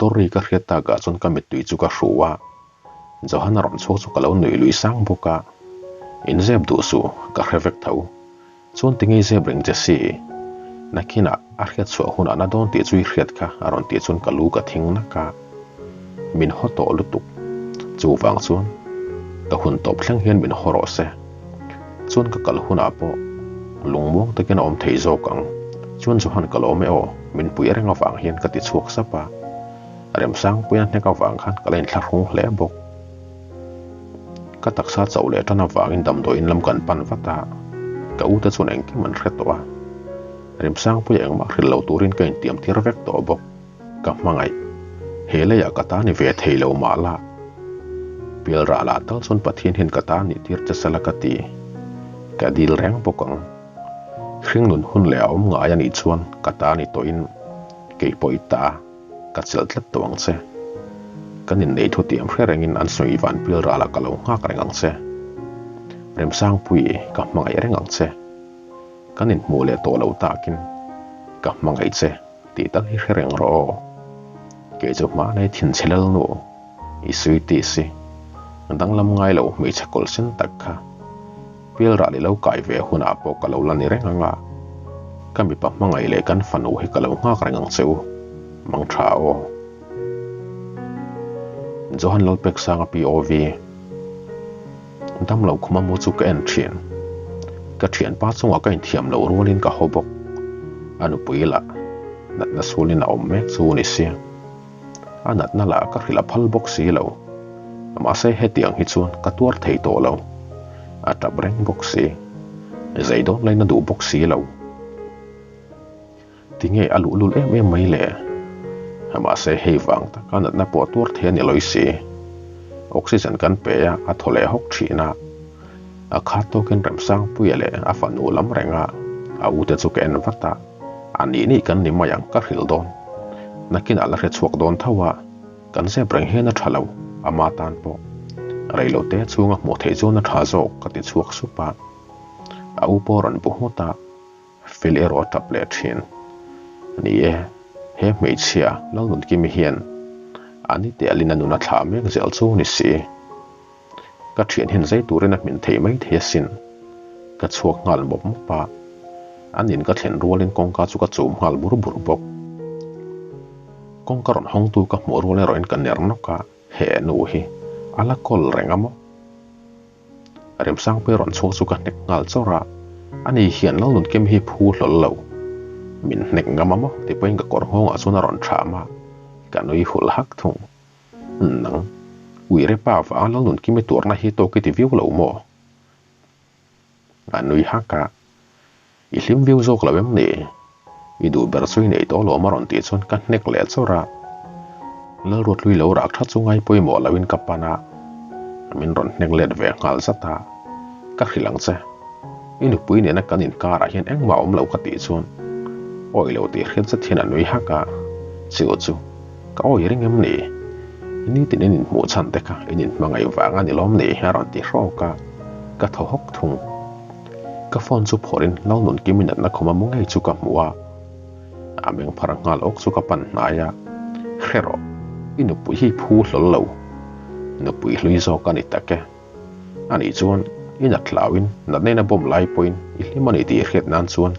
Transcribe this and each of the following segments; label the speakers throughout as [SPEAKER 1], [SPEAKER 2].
[SPEAKER 1] Motor ri ka hriat takah chuan ka mittui chu ka hru a, Johan a rawn chhuak chu ka lo nuih lui sang bawk a. In zep duh suh, ka hre vek tho. Chuan ti ngei zep reng che si? Nakinah a hriat chhuah hunah na dawn tih chu i hriat kha a rawn tih chuan ka lu ka thing nak a. Min haw tawh lutuk. Chuvang chuan ka hun tawp thleng hian min haw rawh se. Chuan ka kal hunah pawh lungmuang takin a awm thei zawk ang. Chuan Johan ka lawm e aw, min pui reng avang hian ka ti chhuak sap a. Remsangpuia hnek avang khan ka la inthlahrung hle bawk. Ka taksa chauh leh tan avangin damdawiin lam kan pan vat a, ka ute chuan engkim an hre tawh a. Remsangpuia engmah hrilh lo turin ka intiam tir vek tawh bawk. Ka hmangaih. He leiah ka ta ni ve thei lo mah la. Pialrah lah tal chuan Pathian hian ka ta nih tir che sela ka ti. Ka dil reng bawk ang. Hringnun hun leh a awm ngai a nih chuan ka ta ni tawhin kei pawh i ta a, ka chelh tlat tawh ang che. Kan inneih thu tiam hre rengin an sawi van pialrahlah ka lo nghak reng ang che. Remsangpui, ka hmangaih reng ang che. Kan inhmuh leh tawh lo takin ka hmangaih che. Tih tak hi hre reng rawh aw. Kei chu hmanei thinchhe lal nu i sui tih si. Danglam ngai lo hmeichhe kawlh sen tak kha. Pial ral i lo kai ve hunah pawh ka lo la ni reng ang a. Ka mipa hmangaih leh kan fanu hi ka lo nghak reng ang che u. Mang tha aw. Johan Lalpeksanga POV. Damlo khuma mu chu ka en thin. Ka thianpa chungah ka inthiam loh rualin ka haw bawk. A nupui lah natna sulin a awm mek chu ni sia. A natna lah ka hrilh a phal bawk si lo. Mahse hetiang hi chuan ka tuar thei tawh lo. A tap reng bawk si. Zei dawn lain a duh bawk si lo. Tinge a luhlul em em mai le? Mahse hei vang taka natna pawh tuar thei a ni lawi si. Oxygen kan pe a, a thaw leh hawk thin a. A khat tawkin Remsangpuia leh a fanu lam reng a, a ute chu ka en vat a, a nih nih kan ni mai ang ka hrilh dawn. Nakinah la hre chhuak dawn tho a, kan zep reng hian a tha lo, ama tan pawh. Reilote chhunga hmuh theih chuan a tha zawk ka ti chhuak sup a. A u pawh a rawn bu nghut a. Fel erawh a tap leh thin. Ni e, he hmeichhia Lalnunkimi hian a ni te alin a nun a thlah mek zel chu ni si. Ka thian hian zai turin a hmin thei mai thei asin. Ka chhuak nghal mawp mawp a, an in ka thlen rualin kawngka chu ka chum nghal bur bur bawk. Kawngka rawn hawngtu ka hmuh rual erawhin ka ner nawk a, he nu hi a la kawl reng a maw? Remsangpui rawn chhuak chu ka hnek nghal chawrh a, ani hian Lalnunkim hi phu hlawl lo. Min hnek ngam a maw ti pawhin ka kawr nghawngah chuan a rawn thlam a, ka nui hulh hak thung. Nang, uire pa vanga Lalnunkim i tuarna hi tawk i ti viau lo maw? A nui hak a, I hlim viau zawk lo em ni? I duh ber chu i nei tawh lawm a rawn tih chuan ka hnek leh chawrh a. Lalruatlui lo rak tha chu ngai pawimawh loin ka pan a, min rawn hnek let ve nghal zat a. Ka hrilh ang che, i nupui nena kan inkarah hian engmah awm lo ka tih chuan awi lo tih hriat zet hian a nui hak a, Chu chu ka awi ring em ni? Nitin in inhmuh chhan te kha in inhmangaih vang a ni lawm ni? a rawn ti hrawk a, ka thaw hawk thung. Ka phone chu phawrhin Lalnunkim in natna khawma mu ngei chu ka hmu a, a meng phar nghal awk chu ka pan hnai a, Hre rawh, i nupui hi phu hlawl lo, nupui hlui zawk a ni tak e. Anih chuan i nat hlauin natna in a bawm lai pawhin i hlim a ni tih i hriat nan chuan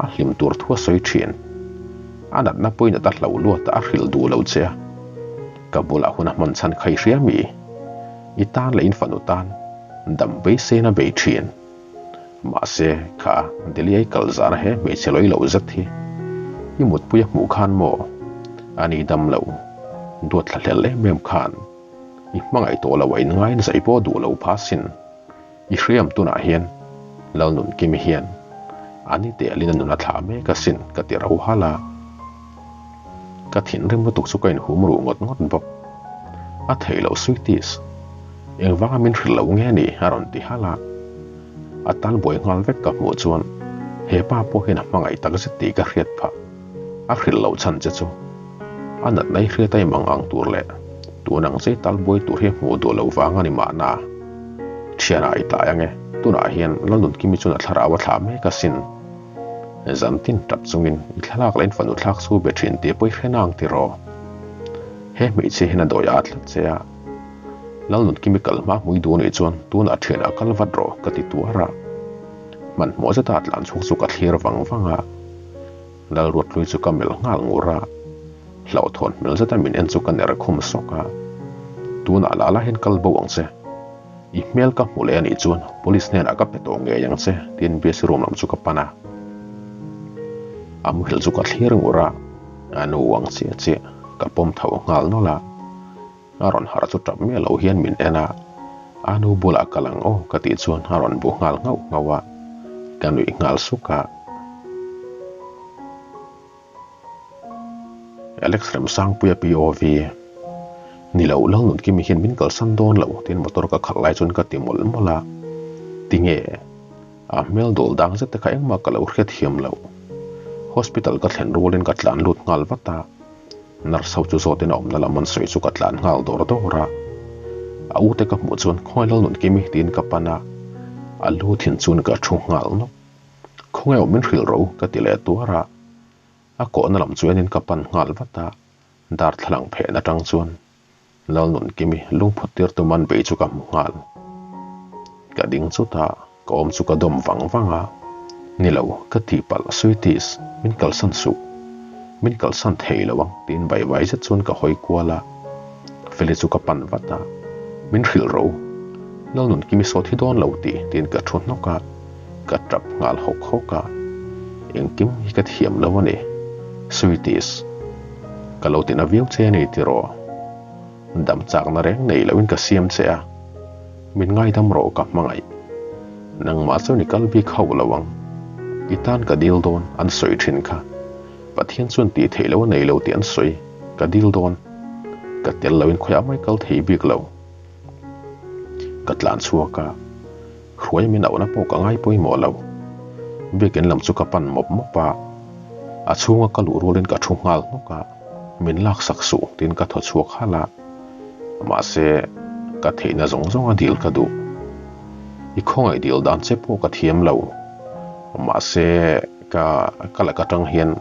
[SPEAKER 1] a hlim tur thu a sawi thin. A natna pawhin a ta hlo luat a, a hrilh duh lo che a. Ka bulah hun a hman chhan kha i hria mi? I tan leh in fanu tan dam beiseina bei thin. Mahse, kha Delhi ai kal zana he hmeichhe lawi loh zet hi i mutpui a hmuh khan maw? Ani dam lo, duat thla hlel em em khan i hmangaih tawh lo a inngaiin zai pawh duh lo pha sin. I hriam tunah hian Lalnunkimi hian ani te alin a nun a thlah mek asin ka ti ro hal a. Ka thinrim lutuk chu ka inhum ruh ngawt ngawt bawk. A theih loh Sweeties, engvanga min hrilh loh nge ni a rawn ti halh a. A tal buai nghal vek ka hmuh chuan he pa pawh hian a hmangaih tak zet tih ka hriat phah. A hrilh loh chhan che chu a natna i hriat a i mang ang tur leh tun ang che tal buai tur hi hmuh duh loh vang a ni mahna. Thianah i tlai ange, tunah hian Lalnunkimi chuan a thlarau a thlah mek asin. Zan tin tap chungin i thlalak leh in fanu thlak chu be thin tih pawh i hre nang tiraw? He hmeichhia hian a dawi a tlat che a, Lalnunkimi kal hma hmui duh anih chuan tunah thianah kal vat rawh ka ti tuar a. Hmanhmawh zeta a tlan chhuak chu ka thlir vang vang a. Lalruathlui chu ka melh nghal ngur a, hlauhthawn hmel zeta min en chu ka ner khum sawk a. Tunah lah lah hian kal bo ang che. I hmel ka hmu leh anih chuan police hnenah ka pe tawh ngei ang che tiin BSc room lam chu ka pan a. A muhil chu ka thlir ngur a, a nu ang chiah chiah ka pawm tho nghal nawlh a. A rawn harh chu tap miah lo hian min en a, a nu bulah kal ang aw ka tih chuan a rawn bu nghal nghauh nghauh a, ka nuih nghal suk a. Alex Remsangpuia POV, Ni lo, Lalnunkimi hian min kalsan dawn lo tiin motor ka khalh lai chuan ka ti mawlh mawlh a, Tinge? A hmel dawl dang zet te kha engmah ka lo hriatthiam lo. Hospital ka thlen rualin ka tlan lut nghal vat a, Nurse ho chu zawtin a awmna lam an sawi chu ka tlan nghal dawr dawr a. A ute ka hmuh chuan khawngaih Lalnunkimi tiin ka pan a, a lu thin chuan ka thu nghal nawk. Khawngaih awm min hrilh ro ka ti leh tuar a. A kawhna lam chu enin ka pan nghal vat a, darthlalang phen atang chuan Lalnunkimi lungphut tir tum an bei chu ka hmu nghal. Ka ding chut a, ka awm chu ka dawm vang vang a. Ni lo, ka tihpalh Sweeties, min kalsan suh. Min kalsan thei lo ang tiin vai vai zet chuan ka hawi kual a. Feli chu ka pan vat a, min hrilh ro. Lalnunkimi sawt hi dawn lo tih tiin ka thu hnawk a. Ka tap nghal hawk hawk a, engkim hi ka thiam lo a ni, Sweeties. Ka lo tina viau che a ni tiraw? Dam chakna reng nei loin ka siam che a, min ngaidam rawh ka hmangaih. Nangmah chuan i kal bik hauh lo ang. I tan ka dil dawn an sawi thin kha. Pathian chuan tih theih lo a nei lo tih an sawi, ka dil dawn. Ka tel loin khawiah mai kal thei bik lo. Ka tlan chhuak a. Hruai min auhna pawh ka ngai pawimawh lo. Biakin lam chu ka pan mawp mawp a, a chhunga ka luh rualin ka thu nghal hnawk a, min laksak suh tiin ka thaw chhuak halh a, mahse ka theihna zawng zawnga dil ka duh. I khawngaih dil dan che pawh ka thiam lo, mahse ka ka lak atang hian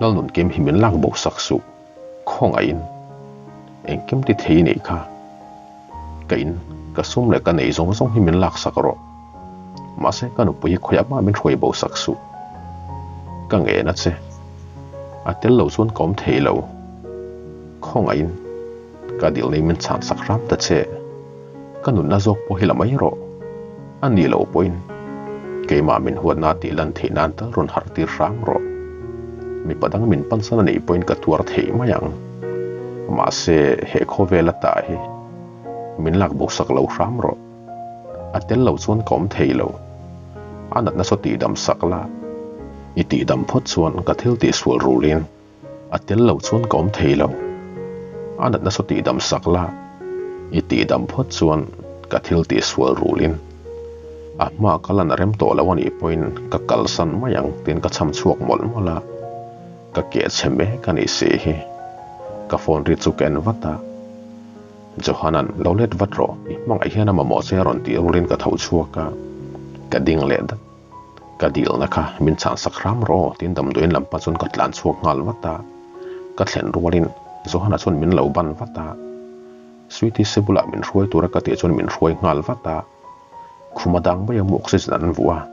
[SPEAKER 1] Lalnunkim hi min lak bo sak suh. Khawngaihin engkim ti thei nih kha ka in ka sum leh ka nei zawng zawng hi min laksak rawh. Mahse ka nupui hi khawiah mah min hruai bo sak suh. Ka ngen a che. A tel lo chuan ka awm thei lo. Khawngaihin ka dil nei min chhan sak hram ta che. Ka nunna zawk pawh hi la mai rawh. A nih loh pawhin keimah min huatna tih lan theih nan tal rawn harh tir hram rawh. Mipa dang min pansan a nih pawhin ka tuar theih mai ang. Mahse he khawvel ata hi min lak bo sak lo hram rawh. A tel lo chuan ka awm thei lo. A natna saw tihdam sak la. I tihdam phawt chuan ka thil tihsual rulin A tel lo chuan ka awm thei lo. A natna saw tihdam sak la, i tihdam phawt chuan ka thil tihsual rulin a hma ka lan a rem tawh lo a nih pawhin ka kalsan mai ang tiin ka cham chhuak mawlh mawlh a, ka keh chhe mek a nih si hi. Ka phone ri chu ka en vat a, Johanan lo let vat rawh, i hmangaih hian a mamawh che a rawn tih rulin ka tho chhuak a, ka ding leh dat. Ka dilna kha min chhansak hram rawh aw tiin damdawiin lam pa chuan ka tlan chhuak nghal vat a. Ka thlen rualin Johanna chuan min lo ban vat a. Sweety se bulah min hruai tura ka tih chuan min hruai nghal vat a. Khuma dang mai a mu oxygen an vuah a.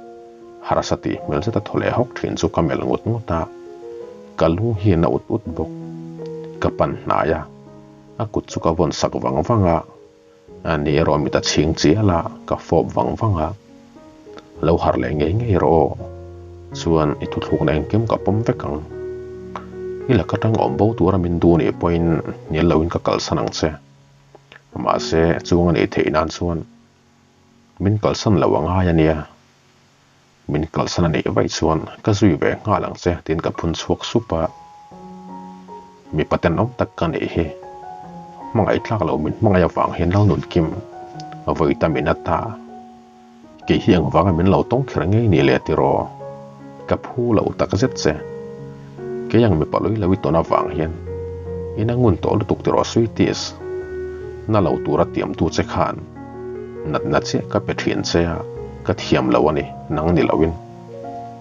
[SPEAKER 1] Harsa tih hmel zeta thaw leh hawk thin chu ka melh ngut ngut a. Ka lung hi a na ut ut bawk. Ka pan hnai a, a kut chu ka vawn sak vang vang a. A ni erawh mit a chhing chial a, ka fawp vang vang a. Lo harh leh ngei ngei rawh aw. Chuan i thuthlukna engkim ka pawm vek ang. I laka tang awm bo tura min duh nih pawhin hnial loin ka kalsan ang che. Mahse, chung a nih theih nan chuan min kalsan lo a ngai a nia. Min kalsan a nih vaih chuan ka zui ve nghal ang che tiin ka phun chhuak sup a. Mipa tenawm tak ka nih hi. Hmangaih tlak lo min hmangaih avang hian Lalnunkim vawi tam in a ta. Kei hi engvanga min lo tawng kher ngei ni leh tiraw? Ka phu lo tak zet che. Kei ang mipa lui lo i tawn avang hian in a ngun tawh lutuk tiraw Sweeties? Na lo tura tiamtu che khan Natna chiah ka pe thin che a, ka thiam lo a ni, nang ni loin.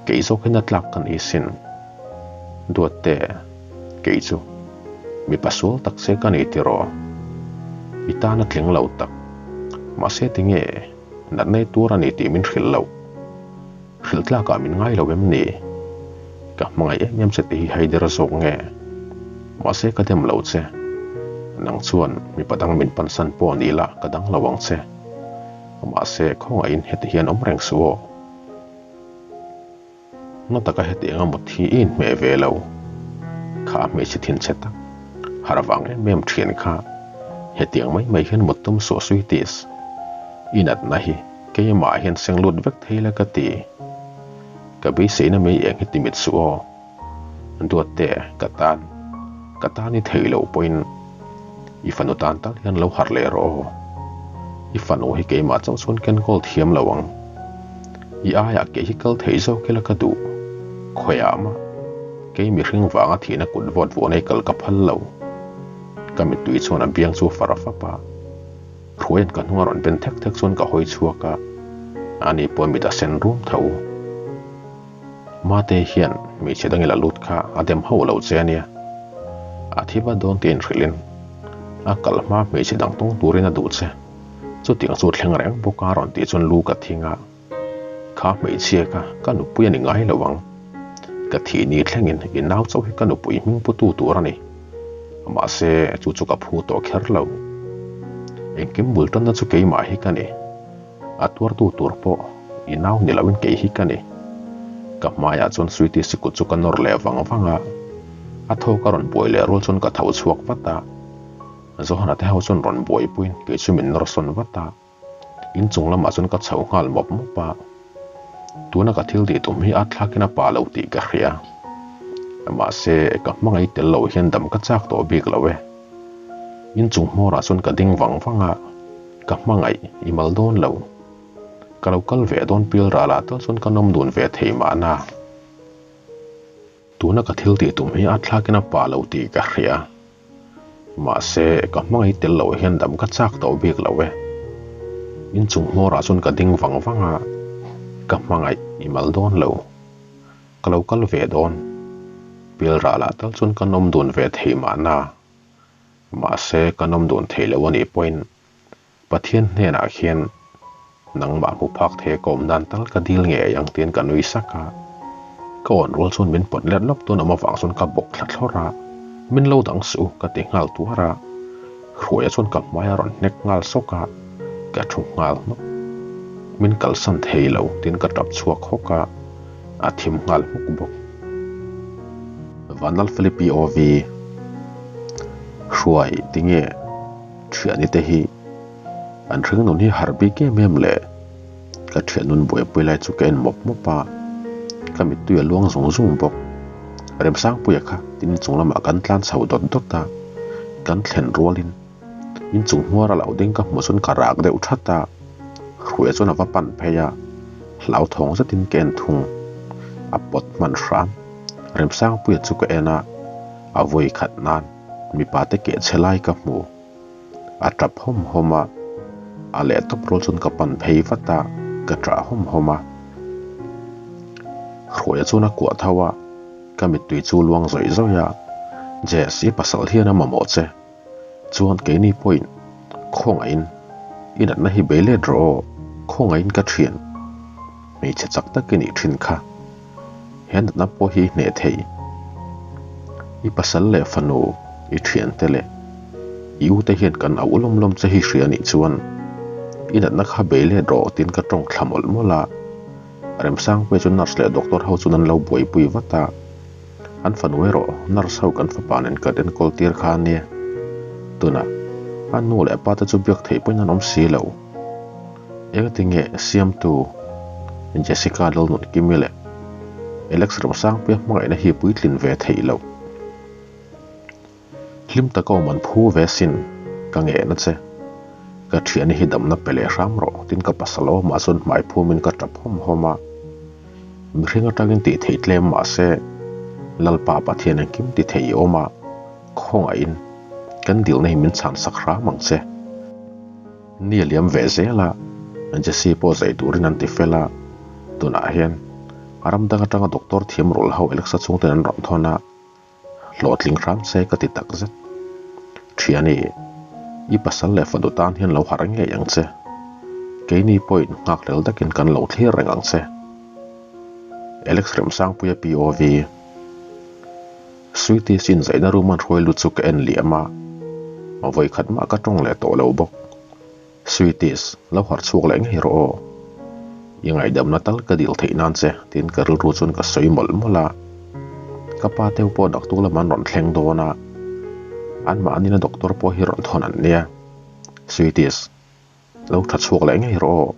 [SPEAKER 1] Kei zawk hi na tlak ka ni sin. Duatte, kei chu. Mipa sual tak che ka ni tiraw? I tan a tling lo tak. Mahse tinge natna i tur a ni tih min hrilh loh. Hrilh tlakah min ngai lo em ni? Ka hmangaih em em che tih hi haider zawk nge? Mahse ka dem lo che. Nang chuan mipa dang min pansan pawh ni la ka dang lo ang che. Mahse khawngaihin heti hian awm reng suh aw. Na taka hetiang a mut hi i inhmeh ve lo. Kha a hmeichhe thinchhe tak, harh vang em em thin kha hetiang mai mai hian mut tum suh Sweeties. I natna hi keimah hian seng lut vek thei la ka ti. Ka beiseina mai eng hi ti mit suh aw. Duatte, ka tan, ka tan i theih loh pawhin i fanu tan tal hian lo harh leh rawh aw. I fanu hi keimah chauh chuan ken kawl thiam lo ang. I aiah kei hi kal theih zawk ila ka duh. Khawiah mah kei mihring vanga thihna kut vawt vuah nei kal ka phal lo. Ka mittui chuan a biang chu far a fap a. Hruaiin ka hnung a rawn ben thek thek chuan ka hawi chhuak a, ani pawh mit a sen rum tho. Mate hian hmeichhe dangil a lut kha a dem hauh lo che ania. A thi vat dawn tih inhrilhin a kal hma hmeichhe dang tawng turin a duh che. Chutiang chu thleng reng bawk a rawn tih chuan lu ka thing a. Kha hmeichhia kha ka nupui a ni ngai lo ang. Ka thih ni thlengin i nau chauh hi ka nupui hming pu tu tur a ni. Mahse chu chu ka phu tawh kher lo. Engkim bul tanna chu keimah hi ka ni. A tuartu tur pawh i nau ni loin kei hi ka ni. Ka hmaiah chuan Sweety sikut chu ka nawr leh vang vang a, a thaw ka rawn buai leh rual chuan ka tho chhuak vat a. Johana te ho chuan rawn buaipuiin kei chu min nawr sawn vat a, inchung lamah chuan ka chho nghal mawp mawp a. Tuna ka thil tih tum hi a thlakin a pa lo tih ka hria. Mahse, ka hmangaih tel loh hian dam ka chak tawh bik lo e. Inchung hmawrah chuan ka ding vang vang a. Ka hmangaih i mal dawn lo. Ka lo kal ve dawn pil ralah tal chuan ka nawm dun ve thei mahna. Tuna ka thil tih tum hi a thlakin a pah lo tih ka hria. Mahse, ka hmangaih tel loh hian dam ka chak tawh bik lo e. Inchung hmawrah chuan ka ding vang vang a, ka hmangaih i mal dawn lo. Ka lo kal ve dawn. Pil ralah tal chuan ka nawm dun ve thei mahna. Mahse, kan awm dun thei lo a nih pawhin Pathian hnenah khian nangmah hmu phak thei ka awm dan tal ka dil ngei ang tiin ka nui sak a. Ka awn rual chuan min pawt let lawk tun awm avang chuan ka bawk thla thlawr a, min lo dang suh u ka ti nghal tuar a. Hruaia chuan ka hmai a rawn hnek nghal sawk a, ka thu nghal hnawk. Min kalsan thei lo tiin ka tap chhuak hawk a, a thim nghal hmuk bawk. Vanlal Philip POV Hruai tinge thiani te hi an hring nun hi harh bik em em le? Ka thian nun buaipui lai chu ka en mawp mawp a, ka mittui a luang zung zung bawk. Remsangpuia kha tin chung lamah kan tlan chho dawt dawt a, kan thlen rualin inchung hmuar a lo ding ka hmuh chuan ka rak deuh that a, Hruaia chuan a va pan phei a, hlauthawng zetin ka en thung. A pawt hman hram. Remsangpuia chu ka en a, a vawi khat nan mipa te keh chhe lai ka hmu. A tap hawm hawm a, a leh tawp rual chuan ka pan phei vat a, ka ṭah hawm hawm a. Hruaia chuan a kuah tho a, ka mittui chu luang zawih zawih a, Jess, i pasal hian a mamawh che. Chuan keini pawhin khawngaihin i natna hi bei let rawh aw, khawngaihin ka ṭhian. Hmeichhe chak tak i nih ṭhin kha. He natna pawh hi i hneh thei. I pasal leh fanu, i ṭhiante leh i ute hian kan auh lawm lawm che hi hria nih chuan i natna kha bei let rawh tiin ka ṭawng thla mawlh mawlh a. Remsangpuia chu nurse leh doctor ho chuan an lo buaipui vat a. An fanu erawh nurse ho kan fapa nen kan enkawl tir kha a nia. Tunah a nu leh pa te chu biak theih pawhin an awm si lo. Engtinge siamtu Jessica Lalnunkimi leh Alex Ramsangpuia hmangaihna hi puitlin ve theih loh. Hlim taka awm an phu ve sin, ka ngehna che. Ka thiani hi damna pe leh hram rawh, tin ka pasal awmah chuan hmai phumin ka tap hawm hawm a. Mihring atangin tih theih tlem mah se, Lalpa Pathian engkim ti thei i awm a, khawngaihin kan dilna hi min chhan sak hram ang che. Ni a liam ve zel a, Jesse pawh zai turin an ti fel a, tunah hian a ram dang atanga doctor thiam rul ho Alexa chhungten an rawn thawn a, Hlawhtling hram se ka ti tak zet. Thiani, i pasal leh fanu tan hian lo harh ngei ang che. Keini pawhin nghakhlel takin kan lo thlir reng ang che. Alex Remsangpuia POV. Sweetie sin zaihna room an hruai lut chu ka en liam a, vawi khat mah ka tawng leh tawh lo bawk. Sweeties, lo harh chhuak leh ngei rawh aw. I ngaihdamna tal ka dil theih nan che tiin ka rilru chuan ka sawi mawlh mawlh a. Ka pa teu pawh daktuk lamah an rawn thleng dawn a, anmahnina doctor pawh hi rawn thawn an nia. Sweeties, lo tha chhuak leh ngei rawh aw.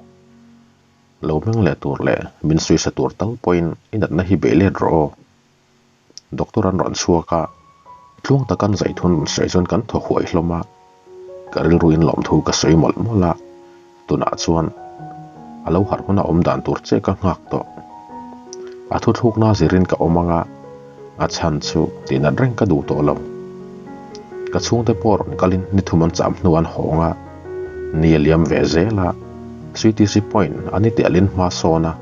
[SPEAKER 1] Lo meng leh tur leh min suisa tur tal pawhin i natna hi bei let rawh aw. Doctor an rawn chhuak a, tluang taka an zaithun rawn sawi chuan kan thaw huai hlawm a, ka rilruin lawmthu ka sawi mawlh mawlh a, tunah chuan a lo harh huna awm dan tur che ka nghak tawh. A thuthlukna zirin ka awm ang a, a chhan chu tihnat reng ka duh tawh lo. Ka chhungte pawh rawn kalin ni thum an cham hnu an hawng a, ni a liam ve zel a, CTC point a ni tialin hma sawn a,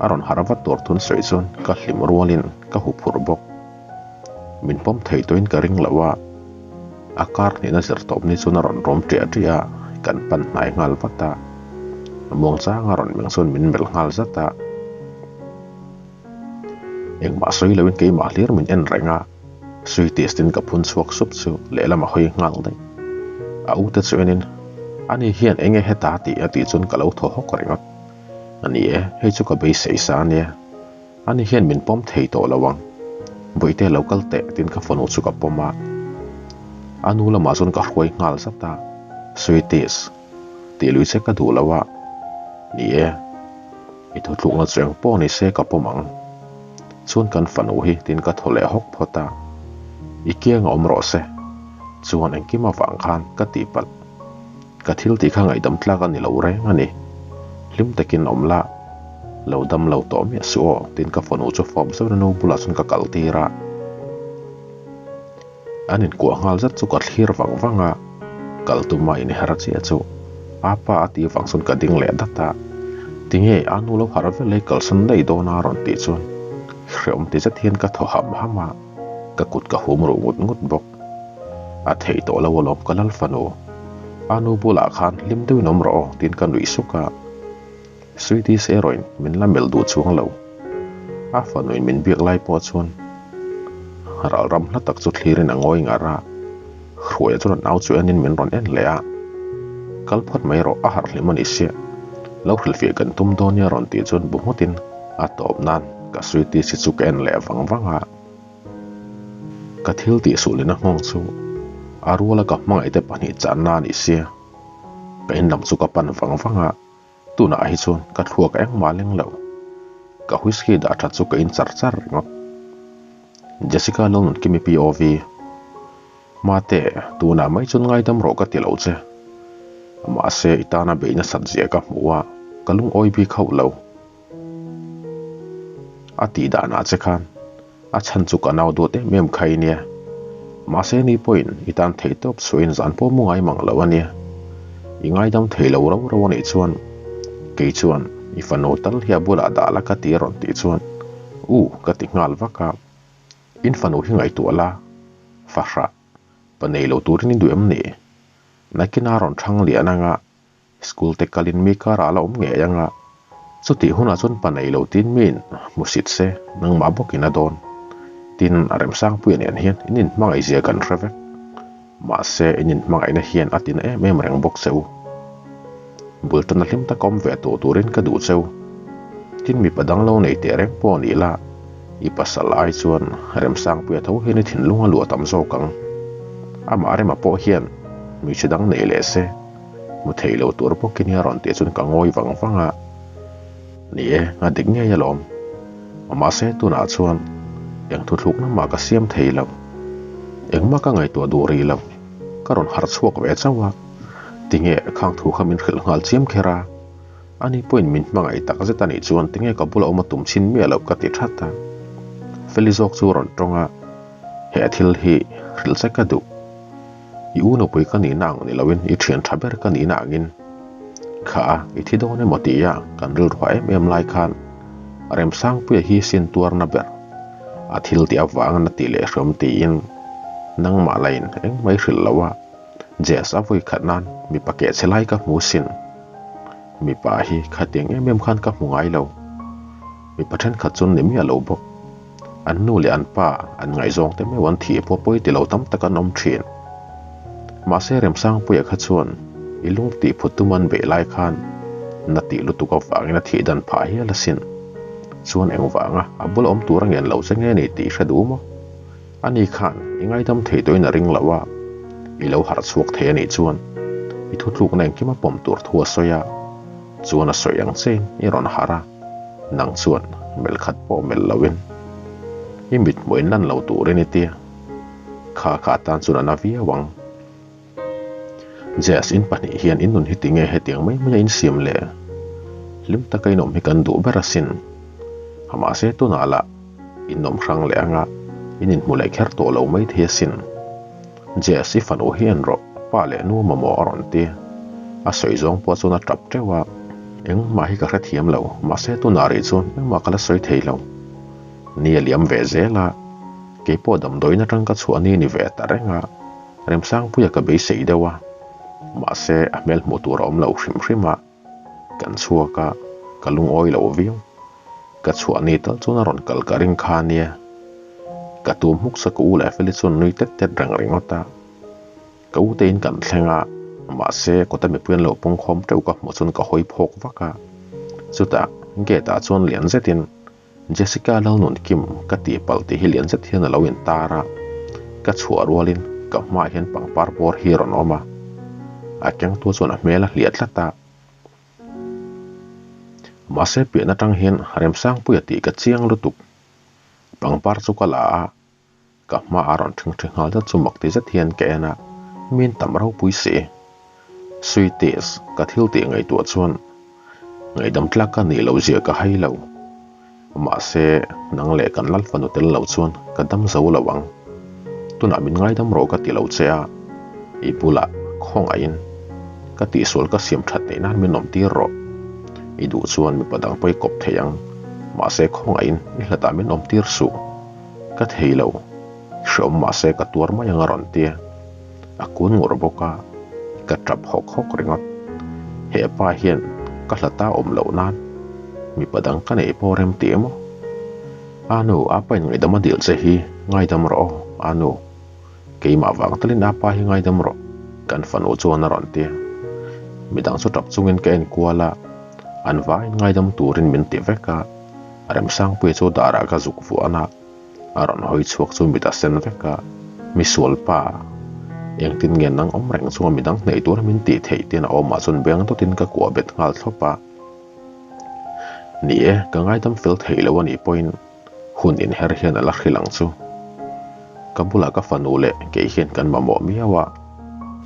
[SPEAKER 1] a rawn harh vat tur thun sawi chuan ka hlim rualin ka hu phurh bawk. Min pawm thei tawhin ka ring lo a, a kar hnihna zir tawp ni chuan a rawn rawm ṭiah ṭiah a, kan pan hnai nghal vat a, muangchanga rawn meng chuan min melh nghal zat a. Engmah sawi loin keimah hlir min en reng a, Sweeties tin ka phun chhuak sup chu lehlam a hawi nghal daih. A ute chu enin, Ani hian enge heta tih a tih chuan ka lo thaw hawk ringawt. A ni e, hei chu ka beisei sa a nia. Ani hian min pawm thei tawh lo ang. Bawihte lo kal teh tiin ka fanu chu ka pawm a. A nu lamah chuan ka hruai nghal zat a, Sweeties, tih lui che ka duh lo a. Ni e, i thutlukna chu eng pawh ni se ka pawm ang. Chuan kan fanu hi tiin ka thaw leh hawk phawt a. I kiang a awm rawh se. Chuan engkim avang khan ka tihpalh. Ka thil tih kha ngaihdam tlak a ni lo reng a ni. Hlim takin awm la, lo dam lo tawh miah suh aw, tiin ka fanu chu fawp zeuh in a nu bulah chuan ka kal tir a. An inkuah nghal zat chu ka thlir vang vang a, kal tuma inher chiah chu apa a tih vang chuan ka ding leh dat a. Tinge a nu lo harh vel hi kalsan daih dawn a rawn tih chuan hreawm ti zet hian ka thaw ham ham a, ka kut ka hum ruh ngut ngut bawk. A theih tawh lo alawm ka lal fanu. A nu bulah khan hlim deuhin awm rawh aw tiin ka nuih suk a. Sweeties erawhin min la melh duh chuang lo. A fanuin min biak lai pawh chuan ral ram hla tak chu thlirin a ngawi ngar a. Hruaia chuan a nau chu enin min rawn en leh a. Kal phawt mai rawh a harh hlim a ni sia. Lo hrilhfiah kan tum dawn nia rawn tih chuan bu ngawtin a tawp nan ka Sweeties hi chu ka en leh vang vang a. Ka thil tih suhlina nghawng chu a ruala ka hmangaihte pahnih channa a ni sia. Ka in lam chu ka pan vang vang a, tunah hi chuan ka thluak engmah leng lo. Ka whisky dah that chu ka in char char ringawt. Jessica Lalnunkimi POV. Mate, tunah mai chuan ngaidam rawh ka ti lo che. Mahse i tana beih nasat zia ka hmu a, ka lungawi bik hauh lo. A tih danah che khan a chhan chu ka nau duat em em kha i nia. Mahse ni pawhin i tan theih tawp chhuahin zan pawh mu ngai mang lo a nia. I ngaidam thei lo ro ro a nih chuan kei chuan i fanu tal hi a bulah dah la ka ti a rawn tih chuan u ka ti nghal vak a. In fanu hi ngaihtuah la, fahrah, pa nei lo turin i duh em ni? Nakinah a rawn thang lian anga School te kalin mi karah a la awm ngei anga, chutih hunah chuan pa nei lo tin miin hmusit se nangmah bawkin a dawn. Tin, a Remsangpuia nen hian in inhmangaih zia kan hre vek. Mahse, in inhmangaihna hian a tina em em reng bawk che u. Bul tana hlim taka awm ve tawh turin ka duh che u. Tin, mipa dang lo nei teh reng pawh ni la, i pasal ai chuan Remsangpuia tho hian i thinlung a luah tam zawk ang. Amah Rema pawh hian hmeichhe dang nei leh se. Hmu thei lo tur bawk i nia rawn tih chuan ka ngawi vang vang a. Ni e, a dik ngei alawm. Mahse tunah chuan eng thuthlukna mah ka siam thei lo. Engmah ka ngaihtuah duh rih lo. Ka rawn harh chhuak ve chauh a. Tinge khang thu kha min hrilh nghal chiam kher a. Ani pawhin min hmangaih tak zet a nih chuan tinge ka bula awm a tum chhin miah loh ka ti that a. Feli zawk chu rawn tawng a, He thil hi hrilh che ka duh. I u nupui ka nihna ang ni loin i thian tha ber ka nihna angin kha a i thi dawn emaw tia kan rilruah em em lai khan Remsangpuia hi sin tuarna ber a thil tih avanga na tih leh hreawm tiin. Nangmah lain engmah i hrilh lo a, Jazz a vawi khat nan mipa keh che lai ka hmu sin. Mipa hi khatiang em em khan ka hmu ngai lo. Mipa thenkhat chu an ni miah lo bawk. An nu leh an pa an ngaihzawng te meuh an thih pawh pawi ti lo tam tak an awm thin. Mahse Remsangpuia kha chuan i lung tih phut tum an beih lai khan na tih lutuk avangin a thih dan phah hial asin. Chuan engvanga a bula awm tur a ngen lo che nge ni tih hre duh maw? Ani khan i ngaidam thei tawhin a ring lo a, i lo harh chhuak thei anih chuan i thutlukna engkim a pawm tur thu a sawi a, chuan a sawi ang chein i rawn harh a, nang chuan melh khat pawh melh loin i mithmuh in lan lo turin i tia, kha kha atan chuan a na viau ang. Jazz in pahnih hian in nun hi tinge hetiang mai mai a in siam le? Hlim taka in awm hi kan duh ber asin. Mahse tunah lah in awm hrang leh anga in inhmu leh kher tawh lo mai thei asin. Jazz i fanu hi en rawh, pa leh nu mamawh a rawn ti. A sawi zawng pawh chuan a tap teuh a. Engmah hi ka hrethiam lo, mahse tunah rih chuan engmah ka la sawi thei lo. Ni a liam ve zel a, keipawh damdawiin atang ka chhuah ni ni ve ta reng a. Remsangpuia ka beisei deuh a, mahse a hmel hmuh tur a awm lo hrim hrim a, kan chhuak a, ka lungawi lo viau. Ka chhuah ni tal chuan a rawn kal ka ring kha ania. Ka tum hmuk sa ka u leh Feli chuan nui tet tet reng ringawt a. Ka u te in kan thleng a, mahse kawta mipui an lo pawngkhawm teuh ka hmuh chuan ka hawi phawk vak a. Chutah gate ah chuan lian zetin Jessica Lalnunkim ka tihpalh tih hi lian zet hian a lo intar a, ka chhuah rualin ka hmaah hian pangpar bawr hi a rawn awm a, a kengtu chuan a hmel a hliah tlat a. Mahse pian atang hian Remsangpuia tih ka chiang lutuk. Pangpar chu ka la a, Ka hma a rawn ṭhing ṭhi nghal zat chu mak ti zet hian ka en a, min tam ropui si. Sweeties, ka thil tih ngaihtuah chuan ngaihdam tlak ka nih loh zia ka hai lo. Mahse, nang leh kan lal fanu tel lo chuan ka dam zo lo ang. Tunah min ngaidam rawh ka ti lo che a, i bulah khawngaihin ka tihsual ka siam ṭhat theih nan min awm tir rawh. I duh chuan mipa dang pawh i kawp thei ang, mahse khawngaihin i hlatah min awm tir suh. Ka thei lo, hreawm mahse ka tuar mai ang a rawn ti. A kun ngur bawk a, ka tap hawk hawk ringawt. He pa hian ka hlata awm loh nan mipa dang ka neih pawh rem ti emaw? Anu, apa in ngaihdam a dil che hi ngaidam rawh aw, Anu. Keimah vang talin apa hi ngaidam rawh, kan fanu chuan a rawn ti. Midang chu tap chungin ka en kual a, an vaiin ngaidam turin min ti vek a. Remsangpuia chu darah ka zuk vuan a, a rawn hawi chhuak chu mit a sen vek a, Misual pa, engtin nge nang awm reng chunga midang hnaih tura min tih theih tiin a awmah chuan beng dawtin ka kuah bet nghal thlawp a. Ni e, ka ngaidam fel theih lo a nih pawhin hun inher hian a la hrilh ang chu. Ka bulah ka fanu leh kei hian kan mamawh miau a,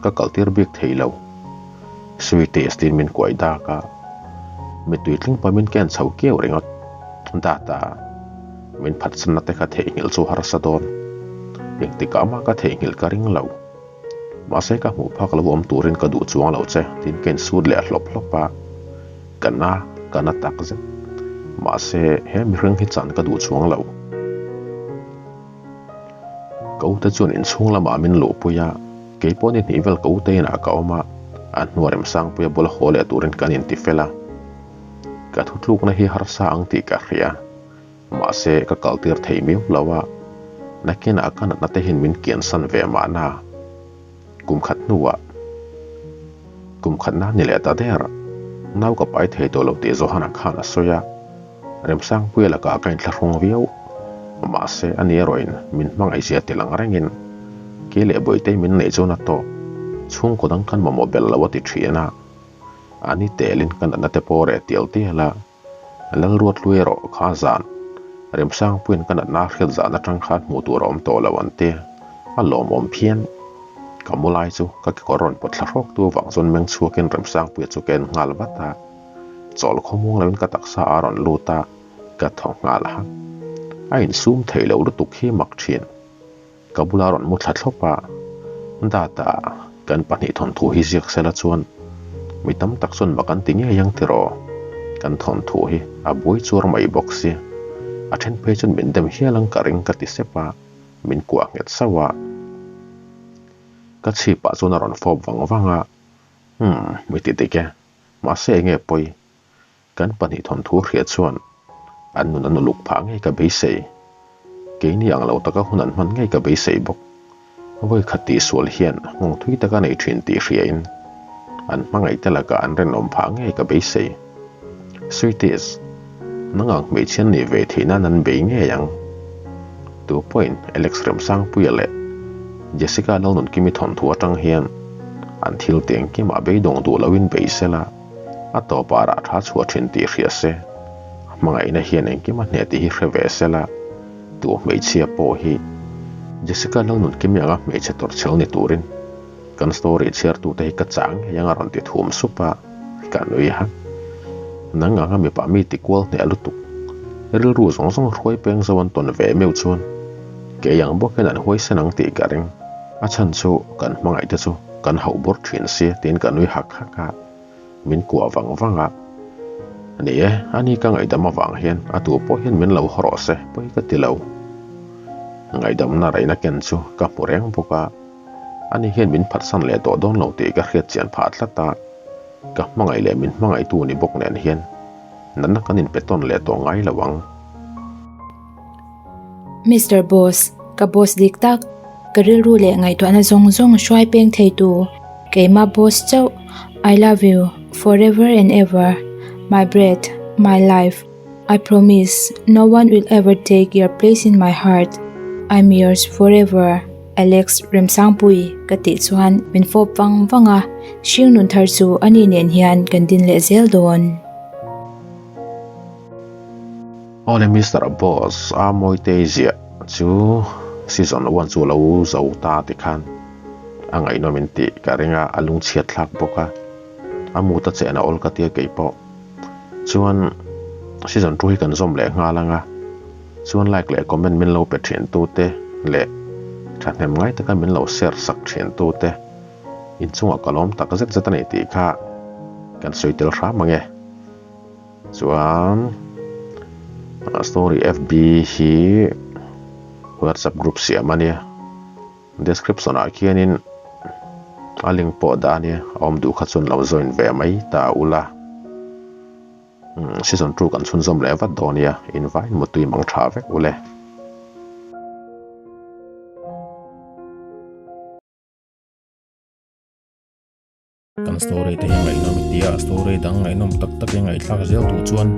[SPEAKER 1] ka kaltir bik thei lo. Sweeties tiin min kuai dak a, mittui tling pawh min ken chho kiau ringawt. Data, min phatsanna te kha theihnghilh chu harsa dawn. Engtikah mah ka theihnghilh ka ring lo. Mahse ka hmuh phak lo awm turin ka duh chuang lo che tiin ka insut leh hlawp hlawp a, ka na, ka na tak zet. Mahse he mihring hi chan ka duh chuang lo. Ka ute chuan inchhung lamah min luhpui a, kei pawh ni hnih vel ka ute inah ka awm a, a hnua Remsangpuia bula haw leh turin kan inti fel a. Ka thutlukna hi harsa ang tih ka hria, mahse ka kaltir thei miau lo a, nakinah ka natna te hian min kiansan ve mahna. Kum khat hnuah, kum khatna ni leh ta der, nau ka pai thei tawh lo tih Johan-a khan a sawi a, Remsangpuia lakah ka inthlahrung viau. Mahse, ani erawhin min hmangaihzia ti lang rengin kei leh Bawitei min neih chuan a tawk, chhungkaw dang kan mamawh belh lo a ti thin a. Ani telin ka natna te pawh reh tial tial a, Lalruathlui erawh kha zan Remsangpuiin ka natna a hriat zan atang khan hmuh tur a awm tawh lo an ti. A lawmawm phian. Ka mu lai chu ka kekawr rawn pawt thla hrawk tu avang chuan meng chhuakin Remsangpuia chu ka en nghal vat a. Chawl khawmuang loin ka taksa a rawn lut a, ka thaw nghal hak. A insum theih loh lutuk hi mak thin. Ka bula rawn mu thla thlawp a, Data, kan pahnih thawnthu hi ziak sela chuan mi tam tak chuan mak an ti ngei ang tiraw? Kan thawnthu hi a buai chuar mai bawk si. A then phei chuan min dem hial ang ka ring ka ti sep a, min kuah nghet sauh a. Ka chhip ah chuan a rawn fawp vang vang a, Umm, mi ti dik e. Mahse enge pawi? Kan pahnih thawnthu hriat chuan an nun an uluk phah ngei ka beisei. Keini ang lo taka hun an hman ngei ka beisei bawk. Vawi khat tihsual hian nghawng thui taka nei thin tih hriain an hmangaihte lakah an rinawm phah ngei ka beisei. Sweeties, nang ang hmeichhia an nih ve theih nan an bei ngei ang. Tu pawhin Alex Remsangpuia leh Jessica Lalnunkimi thawnthu atang hian an thil ti engkimah beidawng duh loin bei sela a tawpah rah tha chhuah thin tih hria se, hmangaihna hian engkim a hneh tih hi hre ve sela. Tu hmeichhia pawh hi Jessica Lalnunkimi anga hmeichhe tawrhchhel ni turin kan story chhiartute hi ka chang ngei anga rawn ti thum sup a, ka nui hak. Nang anga mipa mi ti kual hneh lutuk, rilru zawng zawng hruai peng zo an tawn ve meuh chuan kei ang bawk hian an huaisen ang tih ka ring. A chhan chu kan hmangaihte chu kan hauh bawrh thin sia tiin ka nui hak hak a. Min kuah vang vang a, Ni e, ani ka ngaihdam avang hian a tu pawh hian min lo haw rawh se, pawi ka ti lo. Ngaihdamna reina ken chu ka hmu reng bawk a, ani hian min phatsan leh tawh dawn lo tih ka hriat chian phah tlat a, ka hmangaih leh min hmangaihtu ni bawk nen hian natna kan inpe tawn leh tawh ngai lo ang.
[SPEAKER 2] Mister Boss, ka boss dik tak, ka rilru leh ngaihtuahna zawng zawng hruai peng thei tu, keima boss chauh, I love you, forever and ever, my breath, my life, I promise, no one will ever take your place in my heart, I'm yours forever, Alex Remsangpui ka tih chuan min fawp vang vang a, hring nun thar chu ani nen hian kan din leh zel dawn.
[SPEAKER 1] Awle Mister Boss a Mawitei ziah chu season one chu lo zo ta ti khan a ngaihnawm in tih ka ring a, a lungchhiat thlak bawk a, a mut a chen a awl ka tia kei pawh. Chuan season two hi kan zawm leh nghal ang a, chuan like leh comment min lo pe thin tu te leh thahnem ngai taka min lo share sak thin tu te inchungah ka lawm tak zet zet a ni tih kha kan sawi tel hram ang e. Chuan story FB hi WhatsApp group siam a nia, description ah khianin a link pawh dah a nia, a awm duh kha chuan lo join ve mai ta ula. Season 2 kan chhunzawm leh vat dawn nia, invite mutui mang tha vek ule. Kan story te hi ngaihnawm i tia, story dang ngaihnawm tak tak i ngaihthlak zel duh chuan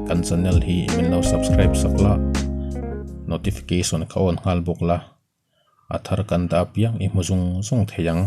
[SPEAKER 1] kan channel hi min lo subscribe sak la, notification kha on nghal bawk la, a thar kan dah apiang i hmu zung zung thei ang.